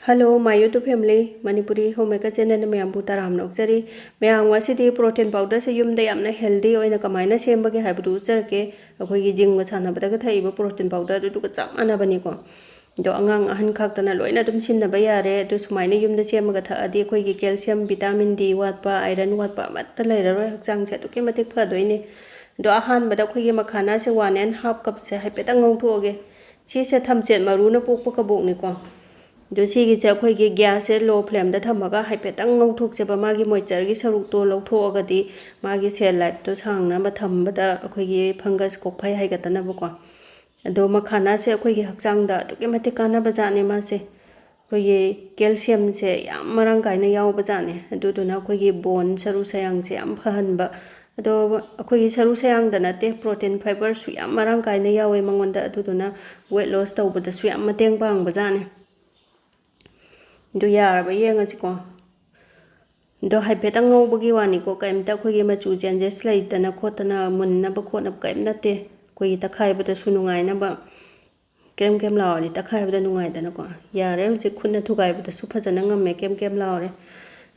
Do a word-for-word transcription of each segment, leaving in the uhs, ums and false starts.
Hello, my YouTube family, Manipuri Homemaker channel ꯗ ꯃꯌꯥꯝꯕꯨ ꯇꯔꯥꯝꯅ ꯑꯣꯛꯆꯔꯤ꯫ ꯃꯌꯥꯝ, ꯉꯁꯤꯗꯤ protein powder ꯁꯦ ꯌꯨꯝꯗ ꯌꯥꯝꯅ healthy ꯑꯣꯏꯅ ꯀꯃꯥꯏꯅ ꯁꯦꯝꯕꯒꯦ ꯍꯥꯏꯕꯗꯨ ꯎꯠꯆꯔꯛꯀꯦ꯫ ꯑꯩꯈꯣꯏꯒꯤ gym ꯒ ꯁꯥꯟꯅꯕꯗꯒ ꯊꯛꯏꯕ protein powder ꯑꯗꯨꯗꯨꯒ ꯆꯞ ꯃꯥꯟꯅꯕꯅꯤꯀꯣ꯫ ꯑꯗꯣ ꯑꯉꯥꯡ ꯑꯍꯟ ꯈꯥꯛꯇꯅ ꯂꯣꯏꯅ ꯑꯗꯨꯝ ꯁꯤꯖꯤꯟꯅꯕ ꯌꯥꯔꯦ꯫ ꯑꯗꯨ ꯁꯨꯃꯥꯏꯅ ꯌꯨꯝꯗ ꯁꯦꯝꯃꯒ ꯊꯛꯑꯗꯤ ꯑꯩꯈꯣꯏꯒꯤ calcium, vitamin D ꯋꯥꯠꯄ, iron ꯋꯥꯠꯄ ꯑꯃꯠꯇ ꯂꯩꯔꯔꯣꯏ꯫ ꯍꯛꯆꯥꯡꯁꯦ ꯑꯗꯨꯛꯀꯤ ꯃꯇꯤꯛ ꯐꯗꯣꯏꯅꯦ꯫ ꯑꯗꯣ ꯑꯍꯥꯟꯕꯗ ꯑꯩꯈꯣꯏꯒꯤ ꯃꯈꯥꯅꯥꯁꯦ one and half cup ꯁꯦ ꯍꯥꯏꯐꯦꯠꯇꯪ ꯉꯧꯊꯣꯛꯑꯒꯦ꯫ ꯁꯤꯁꯦ ꯊꯝꯆꯦꯠ ꯃꯔꯨꯅ ꯄꯣꯛꯄ ꯀꯕꯣꯛꯅꯤꯀꯣ꯫ ꯑꯗꯨ ꯁꯤꯒꯤꯁꯦ ꯑꯩꯈꯣꯏꯒꯤ gas ꯁꯦ low flame ꯗ ꯊꯝꯃꯒ ꯍꯥꯏꯐꯦꯠꯇꯪ ꯉꯧꯊꯣꯛꯁꯦꯕ꯫ ꯃꯥꯒꯤ moisture ꯒꯤ ꯁꯔꯨꯛꯇꯣ ꯂꯧꯊꯣꯛꯑꯒꯗꯤ ꯃꯥꯒꯤ shelf life ꯇꯣ ꯁꯥꯡꯅꯕ ꯊꯝꯕꯗ ꯑꯩꯈꯣꯏꯒꯤ fungus ꯀꯣꯛꯐꯩ ꯍꯥꯏꯒꯠꯇꯅꯕꯀꯣ꯫ ꯑꯗꯣ ꯃꯈꯥꯅꯥꯁꯦ ꯑꯩꯈꯣꯏꯒꯤ ꯍꯛꯆꯥꯡꯗ ꯑꯗꯨꯛꯀꯤ ꯃꯇꯤꯛ ꯀꯥꯟꯅꯕ ꯖꯥꯠꯅꯦ ꯃꯥꯁꯦ꯫ ꯑꯩꯈꯣꯏꯒꯤ calcium ꯁꯦ ꯌꯥꯝ ꯃꯔꯥꯡ ꯀꯥꯏꯅ ꯌꯥꯎꯕ ꯖꯥꯠꯅꯦ꯫ ꯑꯗꯨꯗꯨꯅ ꯑꯩꯈꯣꯏꯒꯤ bone ꯁꯔꯨ ꯁꯌꯥꯡꯁꯦ ꯌꯥꯝ ꯐꯍꯟꯕ꯫ ꯑꯗꯣ ꯑꯩꯈꯣꯏꯒꯤ ꯁꯔꯨ ꯁꯌꯥꯡꯗ ꯅꯠꯇꯦ, protein fibre ꯁꯨ ꯌꯥꯝ ꯃꯔꯥꯡ ꯀꯥꯏꯅ ꯌꯥꯎꯋꯦ ꯃꯉꯣꯟꯗ꯫ ꯑꯗꯨꯗꯨꯅ weight loss ꯇꯧꯕꯗꯁꯨ ꯌꯥꯝ ꯃꯇꯦꯡ ꯄꯥꯡꯕ ꯖꯥꯠꯅꯦ꯫ ꯑꯗꯨ ꯌꯥꯔꯕ ꯌꯦꯡꯉꯁꯤꯀꯣ꯫ ꯑꯗꯣ ꯍꯥꯏꯐꯦꯠꯇꯪ ꯉꯧꯕꯒꯤ ꯋꯥꯅꯤꯀꯣ, ꯀꯔꯤꯝꯇ ꯑꯩꯈꯣꯏꯒꯤ ꯃꯆꯨ changes ꯂꯩꯇꯅ ꯈꯣꯠꯇꯅ ꯃꯨꯟꯅꯕ ꯈꯣꯠꯅꯕ ꯀꯔꯤꯝ ꯅꯠꯇꯦ꯫ ꯑꯩꯈꯣꯏꯒꯤ ꯇꯛꯈꯥꯏꯕꯗꯁꯨ ꯅꯨꯡꯉꯥꯏꯅꯕ꯫ ꯀꯦꯝ ꯀꯦꯝ ꯂꯥꯎꯔꯗꯤ ꯇꯛꯈꯥꯏꯕꯗ ꯅꯨꯡꯉꯥꯏꯗꯅꯀꯣ꯫ ꯌꯥꯔꯦ, ꯍꯧꯖꯤꯛ ꯈꯨꯠꯅ ꯊꯨꯒꯥꯏꯕꯗꯁꯨ ꯐꯖꯅ ꯉꯝꯃꯦ, ꯀꯦꯝ ꯀꯦꯝ ꯂꯥꯎꯔꯦ꯫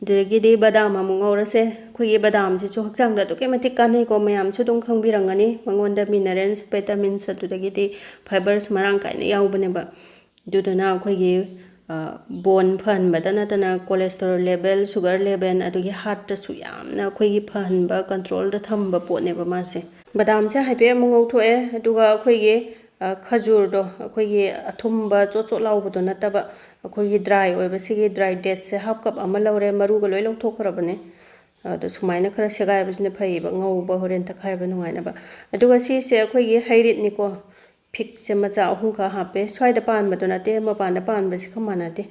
ꯑꯗꯨꯗꯒꯤꯗꯤ ꯕꯗꯥꯝ ꯑꯃꯨꯛ ꯉꯧꯔꯁꯦ꯫ ꯑꯩꯈꯣꯏꯒꯤ ꯕꯗꯥꯝꯁꯤꯁꯨ ꯍꯛꯆꯥꯡꯗ ꯑꯗꯨꯛꯀꯤ ꯃꯇꯤꯛ ꯀꯥꯟꯅꯩꯀꯣ, ꯃꯌꯥꯝꯁꯨ ꯑꯗꯨꯝ ꯈꯪꯕꯤꯔꯝꯒꯅꯤ꯫ ꯃꯉꯣꯟꯗ minerals, vitamins, ꯑꯗꯨꯗꯒꯤꯗꯤ fibres ꯃꯔꯥꯡ ꯀꯥꯏꯅ ꯌꯥꯎꯕꯅꯦꯕ꯫ ꯑꯗꯨꯗꯨꯅ ꯑꯩꯈꯣꯏꯒꯤ, ꯑ, bone ꯐꯍꯟꯕꯇ ꯅꯠꯇꯅ cholesterol level, sugar level, ꯑꯗꯨꯒꯤ heart ꯇꯁꯨ ꯌꯥꯝꯅ ꯑꯩꯈꯣꯏꯒꯤ ꯐꯍꯟꯕ, control ꯗ ꯊꯝꯕ ꯄꯣꯠꯅꯦꯕ ꯃꯥꯁꯦ꯫ ꯕꯗꯥꯝꯁꯦ ꯍꯥꯏꯐꯦꯠ ꯑꯃꯨꯛ ꯉꯧꯊꯣꯛꯑꯦ, ꯑꯗꯨꯒ ꯑꯩꯈꯣꯏꯒꯤ, ꯑ, ꯈꯖꯨꯔꯗꯣ, ꯑꯩꯈꯣꯏꯒꯤ ꯑꯊꯨꯝꯕ ꯆꯣꯠ ꯆꯣꯠ ꯂꯥꯎꯕꯗꯣ ꯅꯠꯇꯕ, ꯑꯩꯈꯣꯏꯒꯤ dry ꯑꯣꯏꯕ ꯁꯤꯒꯤ dry date ꯁꯦ half cup ꯑꯃ ꯂꯧꯔꯦ, ꯃꯔꯨꯒ ꯂꯣꯏ ꯂꯧꯊꯣꯛꯈ꯭ꯔꯕꯅꯦ꯫ ꯑꯗꯣ ꯁꯨꯃꯥꯏꯅ ꯈꯔ ꯁꯦꯒꯥꯏꯕꯁꯤꯅ ꯐꯩꯌꯦꯕ, ꯉꯧꯕ ꯍꯣꯔꯦꯟ ꯇꯛꯈꯥꯏꯕ ꯅꯨꯡꯉꯥꯏꯅꯕ꯫ ꯑꯗꯨꯒ ꯁꯤꯁꯦ ꯑꯩꯈꯣꯏꯒꯤ ꯍꯩꯔꯤꯠꯅꯤꯀꯣ꯫ ꯐꯤꯛꯁꯦ ꯃꯆꯥ ꯑꯍꯨꯝꯈꯛ ꯍꯥꯞꯄꯦ꯫ ꯁ꯭ꯋꯥꯏꯗ ꯄꯥꯟꯕꯗꯣ ꯅꯠꯇꯦ, ꯃꯄꯥꯟꯗ ꯄꯥꯟꯕꯁꯤꯒ ꯃꯥꯟꯅꯗꯦ꯫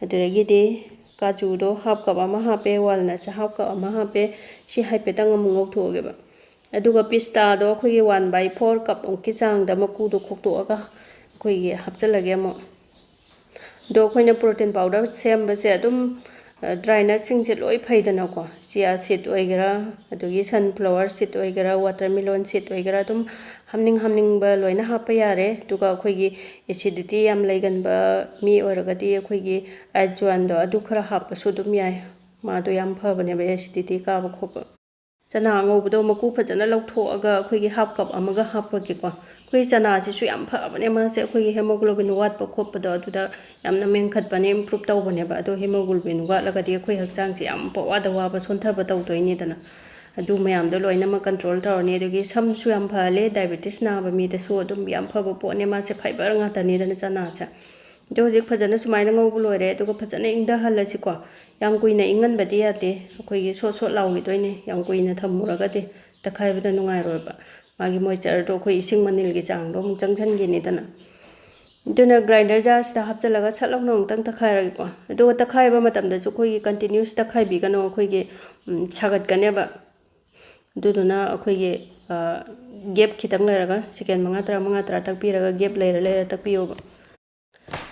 ꯑꯗꯨꯗꯒꯤꯗꯤ ꯀꯥꯖꯨꯗꯣ half cup ꯑꯃ ꯍꯥꯞꯄꯦ, walnuts ꯁꯦ half cup ꯑꯃ ꯍꯥꯞꯄꯦ꯫ ꯁꯤ ꯍꯥꯏꯐꯦꯠꯇꯪ ꯑꯃꯨꯛ ꯉꯧꯊꯣꯛꯑꯒꯦꯕ꯫ ꯑꯗꯨꯒ ꯄꯤꯁꯇꯥꯗꯣ ꯑꯩꯈꯣꯏꯒꯤ one by four cup ꯃꯨꯛꯀꯤ ꯆꯥꯡꯗ ꯃꯀꯨꯗꯣ ꯈꯣꯛꯇꯣꯛꯑꯒ ꯑꯩꯈꯣꯏꯒꯤ ꯍꯥꯞꯆꯤꯜꯂꯒꯦ ꯑꯃꯨꯛ꯫ ꯑꯗꯣ ꯑꯩꯈꯣꯏꯅ protein powder ꯁꯦꯝꯕꯁꯦ ꯑꯗꯨꯝ, ꯑ, dry nut ꯁꯤꯡꯁꯦ ꯂꯣꯏ ꯐꯩꯗꯅꯀꯣ꯫ Chia seed ꯑꯣꯏꯒꯦꯔꯥ, ꯑꯗꯒꯤ sunflower seed ꯑꯣꯏꯒꯦꯔꯥ, watermelon seed ꯑꯣꯏꯒꯦꯔꯥ, ꯑꯗꯨꯝ ꯍꯥꯞꯅꯤꯡ ꯍꯥꯞꯅꯤꯡꯕ ꯂꯣꯏꯅ ꯍꯥꯞꯄ ꯌꯥꯔꯦ꯫ ꯑꯗꯨꯒ ꯑꯩꯈꯣꯏꯒꯤ acidity ꯌꯥꯝ ꯂꯩꯒꯟꯕ ꯃꯤ ꯑꯣꯏꯔꯒꯗꯤ ꯑꯩꯈꯣꯏꯒꯤ ꯑꯖꯋꯥꯟꯗꯣ ꯑꯗꯨ ꯈꯔ ꯍꯥꯞꯄꯁꯨ ꯑꯗꯨꯝ ꯌꯥꯏ꯫ ꯃꯥꯗꯣ ꯌꯥꯝ ꯐꯕꯅꯦꯕ acidity ꯀꯥꯕ ꯈꯣꯠꯄ꯫ ꯆꯅꯥ ꯑꯉꯧꯕꯗꯣ ꯃꯀꯨ ꯐꯖꯅ ꯂꯧꯊꯣꯛꯑꯒ ꯑꯩꯈꯣꯏꯒꯤ half cup ꯑꯃꯒ ꯍꯥꯞꯄꯒꯦꯀꯣ꯫ ꯑꯩꯈꯣꯏ ꯆꯅꯥꯁꯤꯁꯨ ꯌꯥꯝ ꯐꯕꯅꯦ ꯃꯥꯁꯦ, ꯑꯩꯈꯣꯏꯒꯤ hemoglobin ꯋꯥꯠꯄ ꯈꯣꯠꯄꯗꯣ ꯑꯗꯨꯗ ꯌꯥꯝꯅ ꯃꯦꯟꯈꯠꯄꯅꯦ, improve ꯇꯧꯕꯅꯦꯕ꯫ ꯑꯗꯣ hemoglobin ꯋꯥꯠꯂꯒꯗꯤ ꯑꯩꯈꯣꯏ ꯍꯛꯆꯥꯡꯁꯦ ꯌꯥꯝ ꯄꯋꯥꯗ ꯋꯥꯕ ꯁꯣꯟꯊꯕ ꯇꯧꯗꯣꯏꯅꯤꯗꯅ꯫ ꯑꯗꯨ ꯃꯌꯥꯝꯗꯣ ꯂꯣꯏꯅꯃꯛ control ꯇꯧꯔꯅꯤ꯫ ꯑꯗꯨꯒꯤ ꯁꯝꯁꯨ ꯌꯥꯝ ꯐꯍꯜꯂꯦ, diabetes ꯅꯥꯕ ꯃꯤꯗꯁꯨ ꯑꯗꯨꯝ ꯌꯥꯝ ꯐꯕ ꯄꯣꯠꯅꯦ ꯃꯥꯁꯦ, fiber ꯉꯥꯛꯇꯅꯤꯗꯅ ꯆꯅꯥꯁꯦ꯫ ꯑꯗꯣ ꯍꯧꯖꯤꯛ ꯐꯖꯅ ꯁꯨꯃꯥꯏꯅ ꯉꯧꯕ ꯂꯣꯏꯔꯦ, ꯑꯗꯨꯒ ꯐꯖꯅ ꯏꯪꯊꯍꯜꯂꯁꯤꯀꯣ꯫ ꯌꯥꯝ ꯀꯨꯏꯅ ꯏꯪꯍꯟꯕꯗꯤ ꯌꯥꯗꯦ, ꯑꯩꯈꯣꯏꯒꯤ ꯁꯣꯠ ꯁꯣꯠ ꯂꯥꯎꯈꯤꯗꯣꯏꯅꯦ꯫ ꯌꯥꯝ ꯀꯨꯏꯅ ꯊꯝꯃꯨꯔꯒꯗꯤ ꯇꯛꯈꯥꯏꯕꯗ ꯅꯨꯡꯉꯥꯏꯔꯣꯏꯕ, ꯃꯥꯒꯤ moistureꯗꯣ ꯑꯩꯈꯣꯏ ꯏꯁꯤꯡ ꯃꯅꯤꯜꯒꯤ ꯆꯥꯡꯗꯣ ꯑꯃꯨꯛ ꯆꯪꯁꯤꯟꯈꯤꯅꯤꯗꯅ꯫ ꯑꯗꯨꯅ grinder jarꯁꯤꯗ ꯍꯥꯞꯆꯤꯜꯂꯒ ꯁꯠ ꯂꯥꯎꯅ ꯑꯃꯨꯛꯇꯪ ꯇꯛꯈꯥꯏꯔꯒꯦꯀꯣ꯫ ꯑꯗꯨꯒ ꯇꯛꯈꯥꯏꯕ ꯃꯇꯝꯗꯁꯨ ꯑꯩꯈꯣꯏꯒꯤ continuous ꯇꯛꯈꯥꯏꯕꯤꯒꯅꯨ, ꯑꯩꯈꯣꯏꯒꯤ, ꯎꯝ, ꯁꯥꯒꯠꯀꯅꯦꯕ꯫ ꯑꯗꯨꯗꯨꯅ ꯑꯩꯈꯣꯏꯒꯤ, ꯑ, gap ꯈꯤꯇꯪ ꯂꯩꯔꯒ second ꯃꯉꯥ ꯇꯔꯥ, ꯃꯉꯥ ꯇꯔꯥ ꯇꯛꯄꯤꯔꯒ gap ꯂꯩꯔ ꯂꯩꯔ ꯇꯛꯄꯤꯌꯣꯕ꯫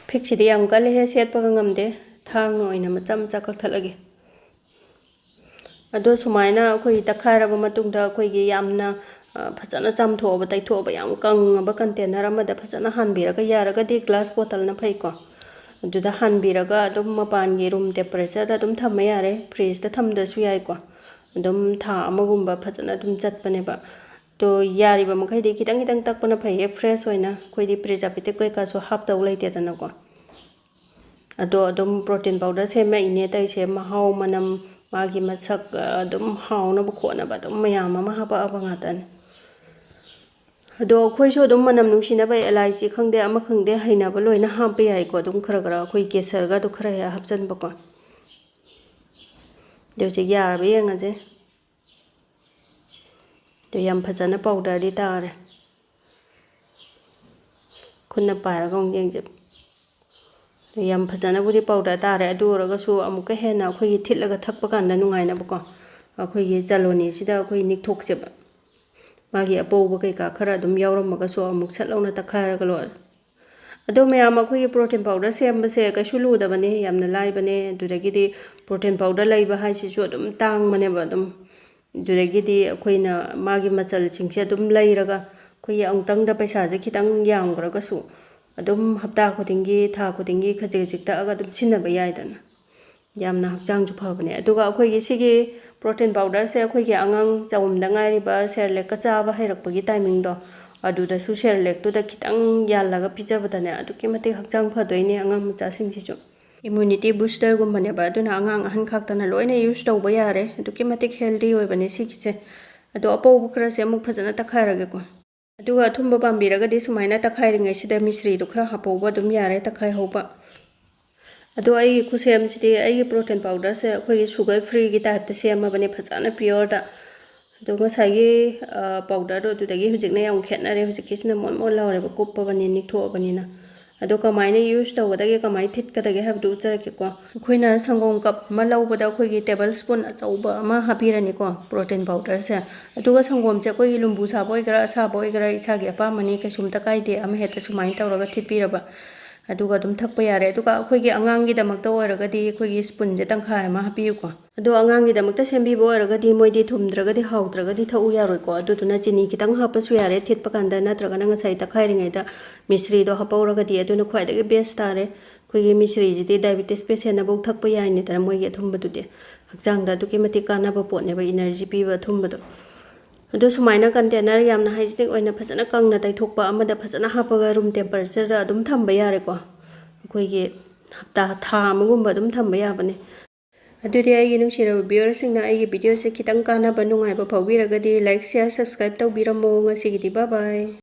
ꯐꯤꯛꯁꯤꯗꯤ ꯌꯥꯝ ꯀꯜꯂꯦꯍꯦ, ꯁꯦꯠꯄꯒ ꯉꯝꯗꯦ꯫ ꯊꯥꯡꯅ ꯑꯣꯏꯅ ꯃꯆꯥ ꯃꯆꯥ ꯀꯛꯊꯠꯂꯒꯦ꯫ ꯑꯗꯣ ꯁꯨꯃꯥꯏꯅ ꯑꯩꯈꯣꯏ ꯇꯛꯈꯥꯏꯔꯕ ꯃꯇꯨꯡꯗ ꯑꯩꯈꯣꯏꯒꯤ ꯌꯥꯝꯅ, ꯑ, ꯐꯖꯅ ꯆꯥꯝꯊꯣꯛꯑꯕ, ꯇꯩꯊꯣꯛꯑꯕ, ꯌꯥꯝ ꯀꯪꯉꯕ container ꯑꯃꯗ ꯐꯖꯅ ꯍꯥꯟꯕꯤꯔꯒ, ꯌꯥꯔꯒꯗꯤ glass bottleꯅ ꯐꯩꯀꯣ꯫ ꯑꯗꯨꯗ ꯍꯥꯟꯕꯤꯔꯒ ꯑꯗꯨꯝ ꯃꯄꯥꯟꯒꯤ room temperatureꯗ ꯑꯗꯨꯝ ꯊꯝꯕ ꯌꯥꯔꯦ, fridgeꯇ ꯊꯝꯗ꯭ꯔꯁꯨ ꯌꯥꯏꯀꯣ꯫ ꯑꯗꯨꯝ ꯊꯥ ꯑꯃꯒꯨꯝꯕ ꯐꯖꯅ ꯑꯗꯨꯝ ꯆꯠꯄꯅꯦꯕ꯫ ꯑꯗꯣ ꯌꯥꯔꯤꯕ ꯃꯈꯩꯗꯤ ꯈꯤꯇꯪ ꯈꯤꯇꯪ ꯇꯛꯄꯅ ꯐꯩꯌꯦ, fresh ꯑꯣꯏꯅ꯫ ꯑꯩꯈꯣꯏꯗꯤ preservative ꯀꯩꯀꯥꯁꯨ ꯍꯥꯞꯇꯧ ꯂꯩꯇꯦꯗꯅꯀꯣ꯫ ꯑꯗꯣ ꯑꯗꯨꯝ protein powder ꯁꯦꯝꯃꯛꯏꯅꯦ ꯇꯧꯔꯤꯁꯦ, ꯃꯍꯥꯎ, ꯃꯅꯝ, ꯃꯥꯒꯤ ꯃꯁꯛ, ꯑꯗꯨꯝ ꯍꯥꯎꯅꯕ ꯈꯣꯠꯅꯕ ꯑꯗꯨꯝ ꯃꯌꯥꯝ ꯑꯃ ꯍꯥꯄꯛꯑꯕ ꯉꯥꯛꯇꯅꯦ꯫ ꯑꯗꯣ ꯑꯩꯈꯣꯏꯁꯨ ꯑꯗꯨꯝ ꯃꯅꯝ ꯅꯨꯡꯁꯤꯅꯕ ꯑꯦꯂꯥꯏꯆꯤ ꯈꯪꯗꯦ, ꯑꯃ ꯈꯪꯗꯦ, ꯍꯩꯅꯕ ꯂꯣꯏꯅ ꯍꯥꯞꯄ ꯌꯥꯏꯀꯣ꯫ ꯑꯗꯨꯝ ꯈꯔ ꯈꯔ ꯑꯩꯈꯣꯏ ꯀꯦꯁꯔꯒꯗꯣ ꯈꯔ ꯍꯦꯛ ꯍꯥꯞꯆꯤꯟꯕꯀꯣ꯫ ꯑꯗꯣ ꯍꯧꯖꯤꯛ ꯌꯥꯔꯕ ꯌꯦꯡꯉꯁꯦ꯫ ꯑꯗꯣ ꯌꯥꯝ ꯐꯖꯅ powderꯗꯤ ꯇꯥꯔꯦ꯫ ꯈꯨꯠꯅ ꯄꯥꯏꯔꯒ ꯑꯃꯨꯛ ꯌꯦꯡꯁꯦ꯫ ꯑꯗꯣ ꯌꯥꯝ ꯐꯖꯅꯕꯨꯗꯤ powder ꯇꯥꯔꯦ, ꯑꯗꯨ ꯑꯣꯏꯔꯒꯁꯨ ꯑꯃꯨꯛꯀ ꯍꯦꯟꯅ ꯑꯩꯈꯣꯏꯒꯤ ꯊꯤꯠꯂꯒ ꯊꯛꯄ ꯀꯥꯟꯗ ꯅꯨꯡꯉꯥꯏꯅꯕꯀꯣ, ꯑꯩꯈꯣꯏꯒꯤ ꯆꯂꯣꯅꯤꯁꯤꯗ ꯑꯩꯈꯣꯏ ꯅꯤꯛꯊꯣꯛꯁꯦꯕ꯫ ꯃꯥꯒꯤ ꯑꯄꯧꯕ ꯀꯩꯀꯥ ꯈꯔ ꯑꯗꯨꯝ ꯌꯥꯎꯔꯝꯃꯒꯁꯨ ꯑꯃꯨꯛ ꯁꯠ ꯂꯥꯎꯅ ꯇꯛꯈꯥꯏꯔꯒ ꯂꯣꯏꯔꯦ꯫ ꯑꯗꯣ ꯃꯌꯥꯝ, ꯑꯩꯈꯣꯏꯒꯤ protein powder ꯁꯦꯝꯕꯁꯦ ꯀꯩꯁꯨ ꯂꯨꯗꯕꯅꯦ, ꯌꯥꯝꯅ ꯂꯥꯏꯕꯅꯦ꯫ ꯑꯗꯨꯗꯒꯤꯗꯤ protein powder ꯂꯩꯕ ꯍꯥꯏꯁꯤꯁꯨ ꯑꯗꯨꯝ ꯇꯥꯡꯕꯅꯦꯕ꯫ ꯑꯗꯨꯝ ꯑꯗꯨꯗꯒꯤꯗꯤ ꯑꯩꯈꯣꯏꯅ ꯃꯥꯒꯤ ꯃꯆꯜꯁꯤꯡꯁꯦ ꯑꯗꯨꯝ ꯂꯩꯔꯒ ꯑꯩꯈꯣꯏꯒꯤ ꯑꯃꯨꯛꯇꯪꯗ ꯄꯩꯁꯥꯁꯦ ꯈꯤꯇꯪ ꯌꯥꯝꯈ꯭ꯔꯒꯁꯨ ꯑꯗꯨꯝ ꯍꯞꯇꯥ ꯈꯨꯗꯤꯡꯒꯤ, ꯊꯥ ꯈꯨꯗꯤꯡꯒꯤ ꯈꯖꯤꯛ ꯈꯖꯤꯛ ꯊꯛꯑꯒ ꯑꯗꯨꯝ ꯁꯤꯖꯤꯟꯅꯕ ꯌꯥꯏꯗꯅ꯫ ꯌꯥꯝꯅ ꯍꯛꯆꯥꯡꯁꯨ ꯐꯕꯅꯦ꯫ ꯑꯗꯨꯒ ꯑꯩꯈꯣꯏꯒꯤ ꯁꯤꯒꯤ protein powderꯁꯦ ꯑꯩꯈꯣꯏꯒꯤ ꯑꯉꯥꯡ ꯆꯥꯎꯝꯗ ꯉꯥꯏꯔꯤꯕ Cerelacꯀ ꯆꯥꯕ ꯍꯩꯔꯛꯄꯒꯤ timingꯗꯣ, ꯑꯗꯨꯗꯁꯨ Cerelacꯇꯨꯗ ꯈꯤꯇꯪ ꯌꯥꯜꯂꯒ ꯄꯤꯖꯕꯗꯅꯦ ꯑꯗꯨꯛꯀꯤ ꯃꯇꯤꯛ ꯍꯛꯆꯥꯡ ꯐꯗꯣꯏꯅꯦ ꯑꯉꯥꯡ ꯃꯆꯥꯁꯤꯡꯁꯤꯁꯨ꯫ Immunity boosterꯒꯨꯝꯕꯅꯦꯕ, ꯑꯗꯨꯅ ꯑꯉꯥꯡ ꯑꯍꯟ ꯈꯥꯛꯇꯅ ꯂꯣꯏꯅ use ꯇꯧꯕ ꯌꯥꯔꯦ꯫ ꯑꯗꯨꯛꯀꯤ ꯃꯇꯤꯛ healthy ꯑꯣꯏꯕꯅꯦ ꯁꯤꯒꯤꯁꯦ꯫ ꯑꯗꯣ ꯑꯄꯧꯕ ꯈꯔꯁꯦ ꯑꯃꯨꯛ ꯐꯖꯅ ꯇꯛꯈꯥꯏꯔꯒꯦꯀꯣ꯫ ꯑꯗꯨꯒ ꯑꯊꯨꯝꯕ ꯄꯥꯝꯕꯤꯔꯒꯗꯤ ꯁꯨꯃꯥꯏꯅ ꯇꯛꯈꯥꯏꯔꯤꯉꯩꯁꯤꯗ ꯃꯤꯁ꯭ꯔꯤꯗꯨ ꯈꯔ ꯍꯥꯞꯍꯧꯕ ꯑꯗꯨꯝ ꯌꯥꯔꯦ, ꯇꯛꯈꯥꯏꯍꯧꯕ꯫ ꯑꯗꯣ ꯑꯩꯒꯤ ꯈꯨꯠꯁꯦꯝꯁꯤꯗꯤ ꯑꯩꯒꯤ protein powderꯁꯦ ꯑꯩꯈꯣꯏꯒꯤ sugar freeꯒꯤ typeꯇ ꯁꯦꯝꯃꯕꯅꯦ, ꯐꯖꯅ pureꯗ꯫ ꯑꯗꯣ ꯉꯁꯥꯏꯒꯤ, ꯑ, powderꯗꯣ ꯑꯗꯨꯗꯒꯤ ꯍꯧꯖꯤꯛꯅ ꯌꯥꯝ ꯈꯦꯠꯅꯔꯦ꯫ ꯍꯧꯖꯤꯛꯀꯤꯁꯤꯅ ꯃꯣꯟ ꯃꯣꯟ ꯂꯥꯎꯔꯦꯕ, ꯀꯨꯞꯄꯕꯅꯤ, ꯅꯤꯛꯊꯣꯛꯑꯕꯅꯤꯅ꯫ ꯑꯗꯣ ꯀꯃꯥꯏꯅ use ꯇꯧꯒꯗꯒꯦ, ꯀꯃꯥꯏꯅ ꯊꯤꯠꯀꯗꯒꯦ ꯍꯥꯏꯕꯗꯨ ꯎꯠꯆꯔꯛꯀꯦꯀꯣ꯫ ꯑꯩꯈꯣꯏꯅ ꯁꯪꯒꯣꯝ cup ꯑꯃ ꯂꯧꯕꯗ ꯑꯩꯈꯣꯏꯒꯤ table spoon ꯑꯆꯧꯕ ꯑꯃ ꯍꯥꯞꯄꯤꯔꯅꯤꯀꯣ protein powderꯁꯦ꯫ ꯑꯗꯨꯒ ꯁꯪꯒꯣꯝꯁꯦ ꯑꯩꯈꯣꯏꯒꯤ ꯂꯨꯝꯕꯨ ꯁꯥꯕ ꯑꯣꯏꯒꯦꯔꯥ, ꯑꯁꯥꯕ ꯑꯣꯏꯒꯦꯔꯥ, ꯏꯁꯥꯒꯤ ꯑꯄꯥꯝꯕꯅꯤ, ꯀꯩꯁꯨꯝꯇ ꯀꯥꯏꯗꯦ꯫ ꯑꯃ ꯍꯦꯛꯇ ꯁꯨꯃꯥꯏꯅ ꯇꯧꯔꯒ ꯊꯤꯠꯄꯤꯔꯕ, ꯑꯗꯨꯒ ꯑꯗꯨꯝ ꯊꯛꯄ ꯌꯥꯔꯦ꯫ ꯑꯗꯨꯒ ꯑꯩꯈꯣꯏꯒꯤ ꯑꯉꯥꯡꯒꯤꯗꯃꯛꯇ ꯑꯣꯏꯔꯒꯗꯤ ꯑꯩꯈꯣꯏꯒꯤ spoonꯁꯦ ꯇꯪꯈꯥꯏ ꯑꯃ ꯍꯥꯞꯄꯤꯌꯨꯀꯣ꯫ ꯑꯗꯣ ꯑꯉꯥꯡꯒꯤꯗꯃꯛꯇ ꯁꯦꯝꯕꯤꯕ ꯑꯣꯏꯔꯒꯗꯤ ꯃꯣꯏꯗꯤ ꯊꯨꯝꯗ꯭ꯔꯒꯗꯤ, ꯍꯥꯎꯗ꯭ꯔꯒꯗꯤ ꯊꯛꯎ ꯌꯥꯔꯣꯏꯀꯣ꯫ ꯑꯗꯨꯗꯨꯅ ꯆꯤꯅꯤ ꯈꯤꯇꯪ ꯍꯥꯞꯄꯁꯨ ꯌꯥꯔꯦ ꯊꯤꯠꯄ ꯀꯥꯟꯗ, ꯅꯠꯇ꯭ꯔꯒꯅ ꯉꯁꯥꯏ ꯇꯛꯈꯥꯏꯔꯤꯉꯩꯗ ꯃꯤꯁ꯭ꯔꯤꯗꯣ ꯍꯥꯞꯍꯧꯔꯒꯗꯤ ꯑꯗꯨꯅ ꯈ꯭ꯋꯥꯏꯗꯒꯤ best ꯇꯥꯔꯦ꯫ ꯑꯩꯈꯣꯏꯒꯤ ꯃꯤꯁ꯭ꯔꯤꯁꯤꯗꯤ diabetes patientꯅꯐꯧ ꯊꯛꯄ ꯌꯥꯏꯅꯤꯗꯅ, ꯃꯣꯏꯒꯤ ꯑꯊꯨꯝꯕꯗꯨꯗꯤ ꯍꯛꯆꯥꯡꯗ ꯑꯗꯨꯛꯀꯤ ꯃꯇꯤꯛ ꯀꯥꯟꯅꯕ ꯄꯣꯠꯅꯦꯕ, energy ꯄꯤꯕ ꯑꯊꯨꯝꯕꯗꯣ꯫ ꯑꯗꯣ ꯁꯨꯃꯥꯏꯅ container ꯌꯥꯝꯅ hygienic ꯑꯣꯏꯅ ꯐꯖꯅ ꯀꯪꯅ ꯇꯩꯊꯣꯛꯄ ꯑꯃꯗ ꯐꯖꯅ ꯍꯥꯞꯄꯒ room temperatureꯗ ꯑꯗꯨꯝ ꯊꯝꯕ ꯌꯥꯔꯦꯀꯣ꯫ ꯑꯩꯈꯣꯏꯒꯤ ꯍꯞꯇꯥ, ꯊꯥ ꯑꯃꯒꯨꯝꯕ ꯑꯗꯨꯝ ꯊꯝꯕ ꯌꯥꯕꯅꯦ꯫ ꯑꯗꯨꯗꯤ ꯑꯩꯒꯤ ꯅꯨꯡꯁꯤꯔꯕ viewerꯁꯤꯡꯅ ꯑꯩꯒꯤ videoꯁꯦ ꯈꯤꯇꯪ ꯀꯥꯟꯅꯕ, ꯅꯨꯡꯉꯥꯏꯕ ꯐꯥꯎꯕꯤꯔꯒꯗꯤ like, share, subscribe ꯇꯧꯕꯤꯔꯝꯃꯣ꯫ ꯉꯁꯤꯒꯤꯗꯤ bye bye꯫